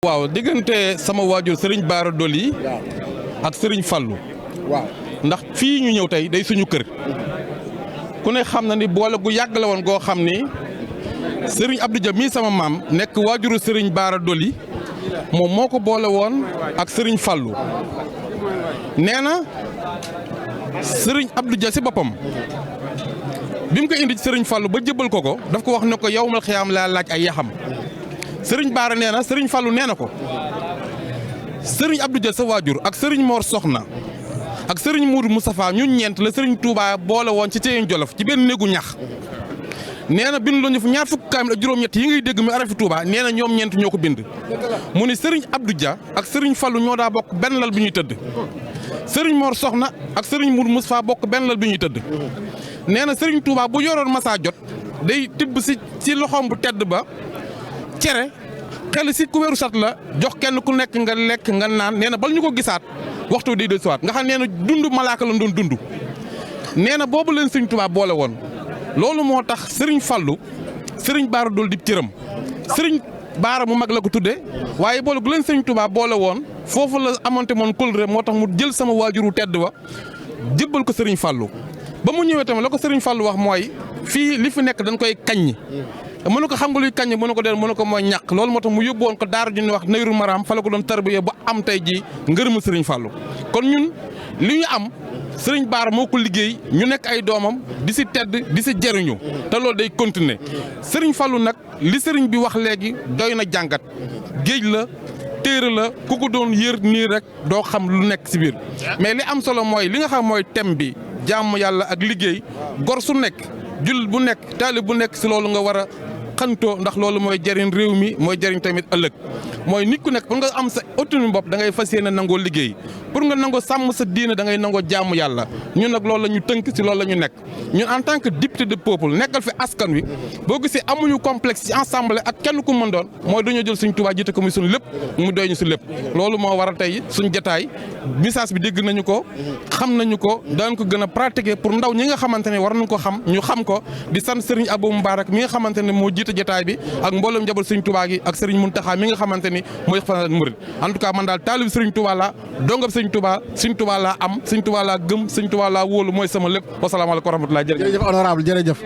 waaw diggante sama waajur Serigne Bara Dolly ak Serigne Fallou waaw ndax fii ñu ñëw tey day suñu kër ku ne xam na ni boole gu yàgg la woon goo xam ni Serigne Abdou Dia mii sama maam nekk waajuru Serigne Bara Dolly moom moo ko boole woon ak Serigne Fallou nee na Serigne Abdou Dia si boppam bi mu ko indi ci Serigne Fallou ba jëbbal ko daf ko wax ne ko yawmal xiyaam laa laaj ay yaxam Serigne Bara nee na Serigne Fallou nee na ko Serigne Abdou Dia sa waajur ak Serigne Mor Soxna ak Serigne Moudou Moustapha ñun ñeent la Serigne Touba boole woon ci Thièyène Jolof ci benn néegu ñax nee na bind lañu fu ñaar fukk kaamil ak juróom-ñett yi ngay dégg mi arafi Touba nee na ñoom ñeent ñoo ko bind. mu ni Serigne Abdou Dia ak Serigne Fallou ñoo daa bokk benn lal bi ñuy tëdd Serigne Mor Soxna ak Serigne Moudou Moustapha bokk benn lal bi ñuy tëdd nee na Serigne Touba bu yoroon masaa jot day tibb si loxoom bu tedd ba. cere xel si ku wéeru sat la jox kenn ku nekk nga lekk nga naan nee na bal ñu ko gisaat waxtu day dellusiwaat nga xam nee na dund malaaka la doon dund nee na boobu leen Serigne Touba boole woon loolu moo tax Serigne Fallou Serigne Bara Dolly di cëram Serigne Bara mu mag la ko tuddee waaye boole gu leen Serigne Touba boole woon foofu la amonte moon kóllëre moo tax mu jël sama waajuru tedd wa jébbal ko Serigne Fallou ba mu ñëwee tamit la ko Serigne Fallou wax mooy fii li fi nekk dañ koy kaññi mënu ko xam nga luy kañ mënu ko dee mënu ko mooy ñàkk loolu moo tax mu yóbbu woon ko daara ju ñuy wax Nayru Maram fa la ko doon tarbiya ba am tey ji ngërëmu Serigne Fallou kon ñun li ñu am Serigne Bara moo ko liggéey ñu nekk ay doomam di si tedd di si jëriñu te loolu day continuer Serigne Fallou nag li Serigne bi wax léegi doy na jàngat géej la téere la ku ko doon yër nii rek doo xam lu nekk si biir mais li am solo mooy li nga xam mooy thème bi jàmm yàlla ak liggéey gor su nekk jul bu nekk taalib bu nekk si loolu nga war a xantoo ndax loolu mooy jëriñ réew mi mooy jëriñ tamit ëllëg mooy nit ku nekk pour nga am sa autonomie bopp da ngay fas yéene nangoo liggéey pour nga nangoo sàmm sa diine da ngay nangoo jaamu yàlla ñun nag loolu la ñu tënk si loolu la ñu nekk ñun en tant que député de peuple nekkal fi askan wi boo gisee amuñu complexe ci ensemble ak kenn ku mën doon mooy dañoo jël suñ Tuubaa jiite ko muy suñ lépp mu doy ñu si lépp loolu moo waral tey suñ jotaay message bi dégg nañu ko xam nañu ko daan ko gën a pratiquer pour ndaw ñi nga xamante ne war nañu ko xam ñu xam ko di sant Serigne Abou Mbarak mi nga xamante ne moo jiite jotaay bi ak mboolem njabal Serigne Touba gi ak Serigne Mountakha mi nga xamante ni mooy xalifa murid en tout cas man daal taalib Serigne Touba la dongab Serigne Touba laa am Serigne Touba laa gëm Serigne Touba laa wóolu mooy sama lépp wasalaamaaleykum wa rahmatulah jërëjëf honorable jërëjëf